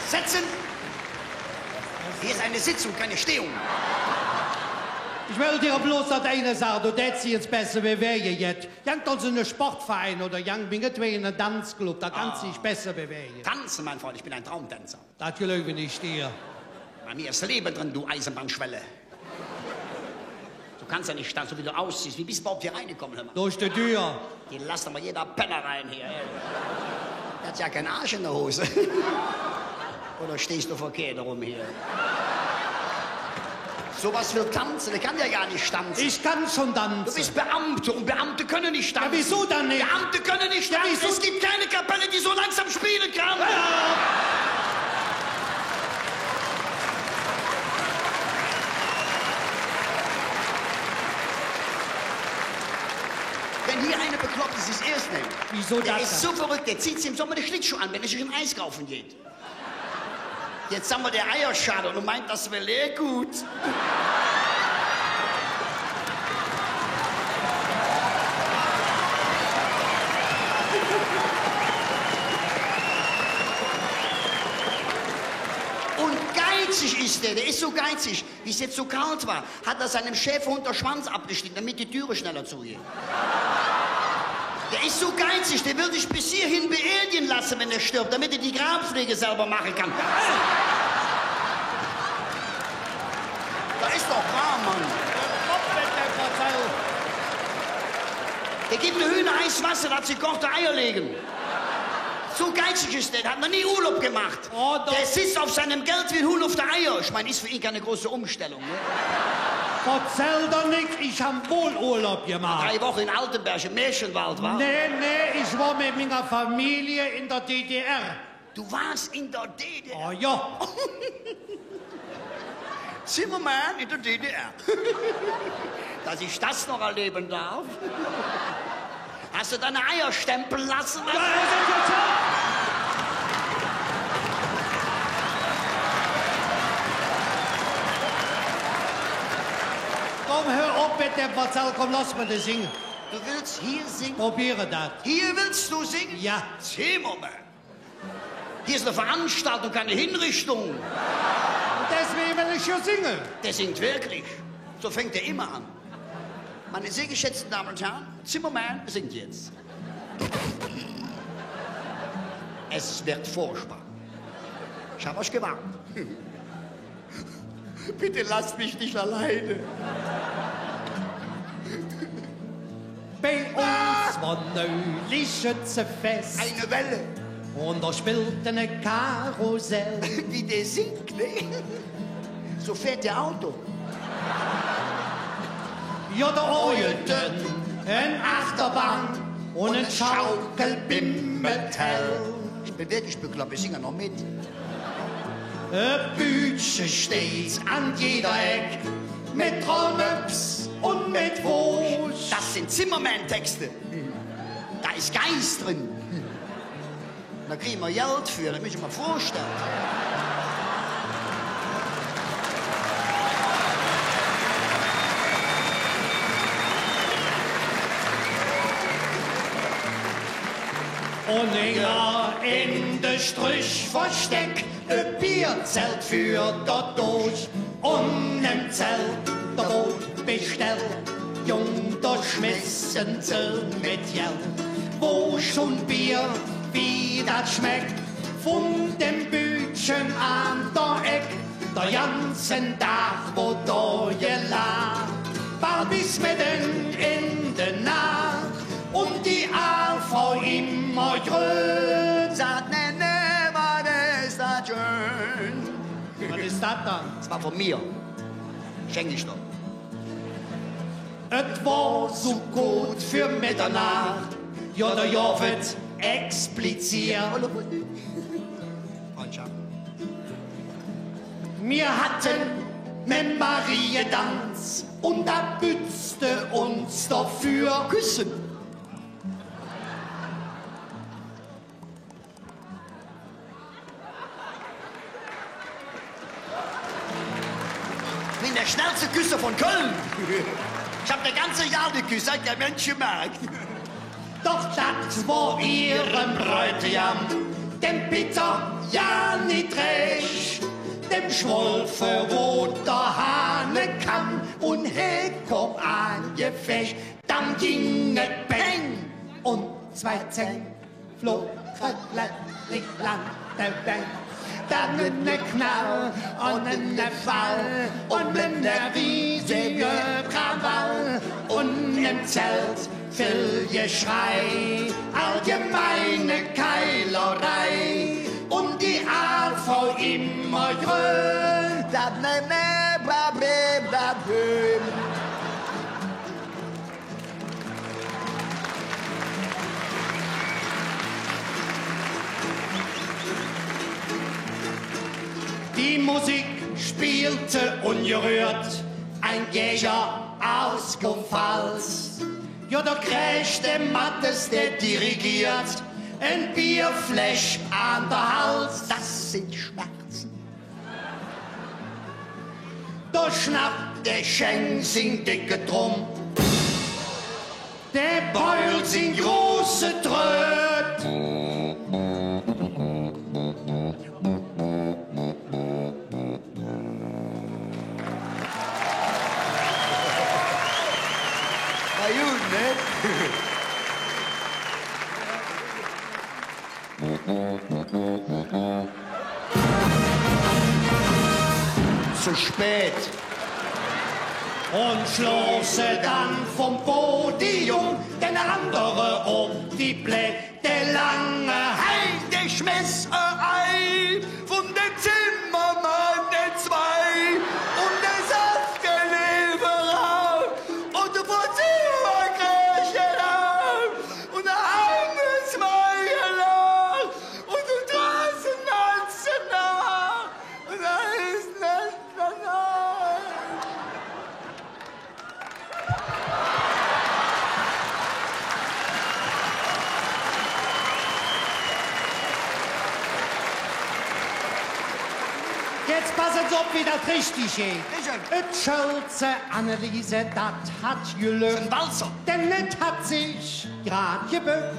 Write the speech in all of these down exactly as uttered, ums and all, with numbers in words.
Setzen! Hier ist eine Sitzung, keine Stehung. Ich wollt dir bloß dat eine sage, do dääts de dich jetz besser bewäge, jet. Gangk doch en su ene Sportverein oder gangk mingetwäge en ene Danzclub, do kanns de dich besser bewäge. Tanzen, mein Freund, ich bin ein Traumtänzer. Dat gläuv ich dir. Bei mir ist Leben drin, du Eisenbahnschwelle. Du kannst ja nicht tanzen, so wie du aussiehst. Wie bist du überhaupt hier reingekommen, hör mal? Durch die Tür. Die lässt aber jeder Penner rein hier, ey. Der hat ja keinen Arsch in der Hose. Oder stehst du verkehrt rum hier? So was für Tanzen, der kann ja gar nicht tanzen. Ich kann schon tanzen. Du bist Beamter und Beamte können nicht tanzen. Ja, wieso dann nicht? Beamte können nicht tanzen. Ja, wieso? Es gibt keine Kapelle, die so langsam spielen kann. Ja. Wenn hier einer bekloppt ist, ist er es nicht. Wieso das denn? Der ist so verrückt, der zieht sich im Sommer die Schlittschuhe an, wenn er sich ein Eis kaufen geht. Jetzt haben wir die Eierschaale und meint, das wäre gut. Und geizig ist der, der ist so geizig. Wie es jetzt so kalt war, hat er seinem Schäferhund der Schwanz abgeschnitten, damit die Türe schneller zugeht. Der ist so geizig, der will sich bis hierhin beerdigen lassen, wenn er stirbt, damit er die Grabpflege selber machen kann. Da ist doch wahr, Mann. Der gibt den Hühnern heißes Wasser, dass sie gekochte Eier legen. So geizig ist der, der hat noch nie Urlaub gemacht. Oh, doch. Der sitzt auf seinem Geld wie ein Huhn auf der Eier. Ich meine, ist für ihn keine große Umstellung, ne? Verzäll doch nix, ich hab wohl Urlaub gemacht. Drei Wochen in Altenberg, im Märchenwald, wa? Nee, nee, ich war mit meiner Familie in der D D R. Du warst in der D D R? Oh ja. Zimmermann in der D D R. Dass ich das noch erleben darf. Hast du deine Eier stempeln lassen? Ja, das ist jetzt so. Komm, hör op met dem Verzäll, komm, loss mer dat singe. Du willst hier singen? Probiere dat. Hier willst du singen? Ja. Zimmermann. Hier ist eine Veranstaltung, keine Hinrichtung. Und deswegen will ich hier singen. Der singt wirklich. So fängt er immer an. Meine sehr geschätzten Damen und Herren, Zimmermann singt jetzt. Es wird furchtbar. Ich hab euch gewarnt. Bitte lasst mich nicht alleine. Bei uns war neulich Schützenfest. Eine Welle. Und da spielte eine Karussell. Wie der singt, ne? So fährt der Auto. Ja, da unten eine Achterbahn und ein Schaukelbimmel. Ich bin wirklich bekloppt, ich singe noch mit. E Bütche steiht an jeder Eck, met Rollmöps und met Woosch. Das sind Zimmermann-Texte. Da ist Geist drin. Da kriegen wir Geld für, das muss ich mal vorstellen. Und enger en de Strüch versteck e Bierzelt för der Doog. Un em Zelt, do woodt bestell, Jung, do schmesse se met Geld. Woosch un Bier, wie dat schmeck, vun dem Büüdche an der Eck. Der ganze Dag woodt do gelaach, bal bes medden en de Naach. Un die aal Frau immer grön, säht: „Nä, nä, wat es dat schön.“ Wat es dat dann? Dat war vun mir. Schenk ich doch. Et wor su koot vür Meddernaach, jo, der Jov et expliziert. Freundschaft. Mir hatte me Mariedanz un do bützte uns doför. Küsse. Bin der schnellste Küsser von Köln. Ich hab das ganze Jahr geküsst, hat kein Mensch gemerkt. Doch dat wor ihrem Bräutigam, dem Pitter, Jo, nit rääch, dem schwoll vör Rot der Hahnekamm, un he kom aangefeeg, dann ging et Peng un zwei Zäng. Flog et Land, Land, Land, dann ene Knall un ene Fall un ene riesige Krawall un em Zelt vill Geschrei, allgemeine Keilerei un die Aalfrau immer gröhnt. Dat, ne, ne, bla, bla, bla, bla. Die Musik spielte ungerührt ein Jäger aus der Pfalz. Jo, do kräg der Mattes, der dirigiert, en Bierfläsch an der Hals. Dat sin Schmerze. Do schnapp der Schäng sing decke Trumm, der Beul sing große Tröt. Wor god, ne? Zo spät. Un schlog se dann vum Podium der andere op die Pläd. Der lange Hein, der schmess e Ei vum dem Zimmermann e zwei. Un der saß der leeve Raum un der Portier kräg et av. Un der Hein es mei gelaach. Un do draußen als se nach. Un do es net danach. Jetz passe Se op, wie dat richtig geiht. Sicher. Et schölt se, Anneliese, dat hät gelöck. En Walzer. Denn et hät sich grad geböck.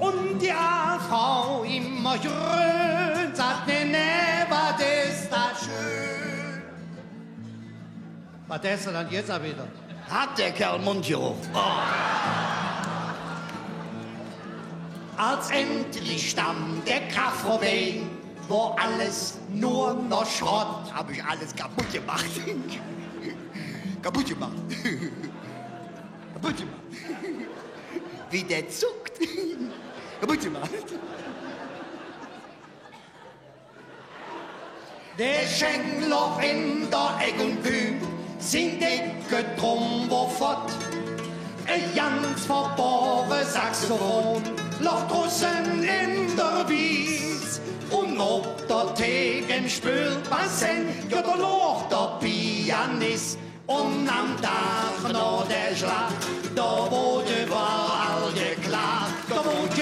Un die Aalfrau immer gröhnt, säht: „Nee, nee, wat es dat schön.“ Wat es dann jetz widder? Hät der Kerl Mund gerof. Oh. Als endlich dann der Kraff vörbei, wor alles nor noch Schrott. Hab ich alles kaputt gemacht. Kaputt gemacht. Kaputt gemacht. Wie der zuckt. Kaputt gemacht. Der Schäng log en der Eck un kühl, sing decke Trumm wor fott. E ganz verboore Saxophon log drusse en der Wies. Un op der Thek em Spölbassin, jo, do log der Pianist. Un am Dag noh der Schlaach, do woodt üvverall geklaach, do woodt